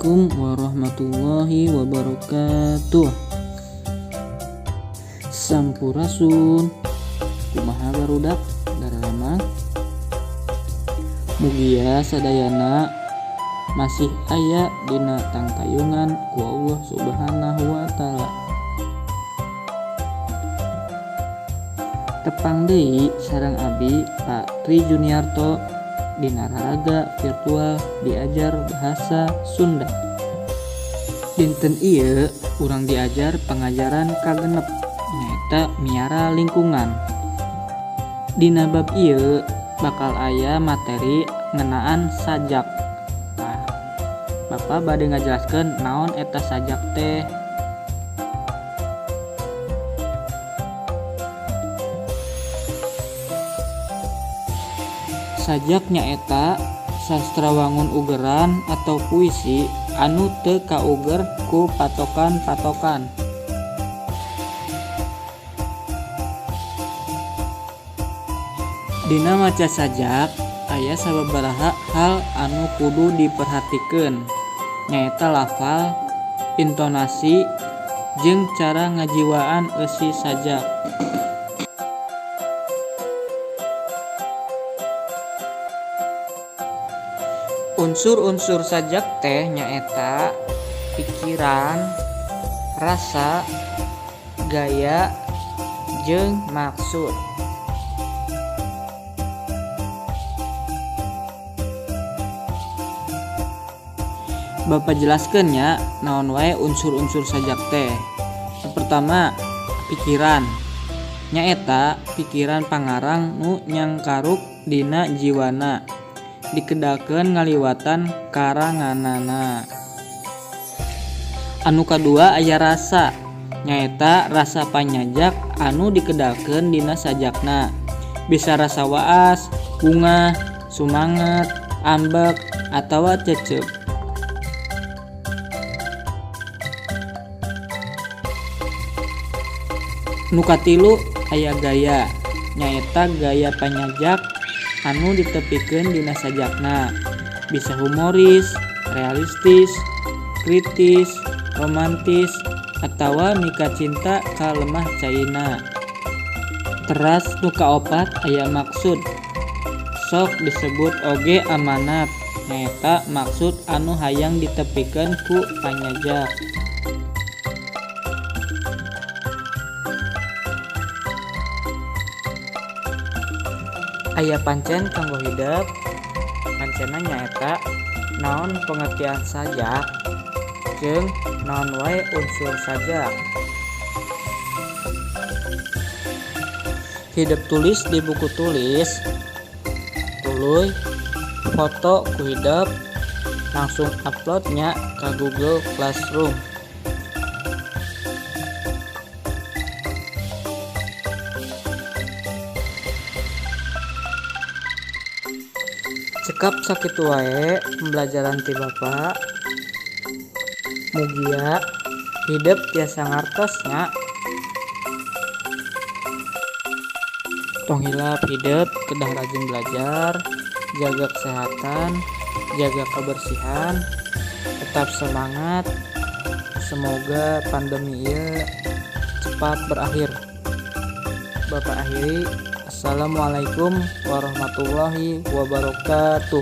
Assalamualaikum warahmatullahi wabarakatuh. Sampurasun. Kumaha barudak daramang? Mugia sadayana masih aya dina tangtayungan ku Allah Subhanahu wa taala. Tepang deui sareng abi Pak Tri Juniarto dina raraga virtual diajar bahasa Sunda. Dinten ieu urang diajar pangajaran kagenep nyaeta miara lingkungan. Dina bab ieu bakal aya materi ngeunaan sajak. Tah, Bapak bade ngajelaskeun naon eta sajak teh. Sajak nyaeta sastra wangun ugeran atau puisi anu teu kauger ku patokan-patokan. Dina maca sajak aya sababaraha hal anu kudu diperhatikeun, nyaeta lafal, intonasi, jeung cara ngajiwaan eusi sajak. Unsur-unsur sajak teh nyaeta pikiran, rasa, gaya, jeung maksud. Bapak jelaskeun nya naon wae unsur-unsur sajak teh. Yang pertama, pikiran. Nyaeta pikiran pangarang nu nyangkaruk dina jiwana, dikedalkeun ngaliwatan karanganana. Anu kadua aya rasa, nyaeta rasa panyajak anu dikedalkeun dina sajakna. Bisa rasa waas, bungah, sumanget, ambek, atawa cecep. Nu katilu aya gaya, nyaeta gaya panyajak anu ditepikeun dina sajakna. Bisa humoris, realistis, kritis, romantis, atawa mika cinta ka lemah caina. Teras nu kaopat aya maksud. Sok disebut oge amanat, nyaeta maksud anu hayang ditepikeun ku panyajak. Aya pancen kanggo hidep, pancena nyaeta naon pengertian sajak jeung naon wae unsur sajak. Hidep tulis di buku tulis, tuluy foto ku hidep, langsung uploadnya ke Google Classroom. Cekap sakitu wae pembelajaran ti Bapak. Mugia hidep tiasa ngartos nya. Tong hilap hidep kedah rajin belajar, jaga kesehatan, jaga kebersihan, tetap semangat. Semoga pandemi ieu cepat berakhir. Bapak akhiri. Assalamualaikum warahmatullahi wabarakatuh.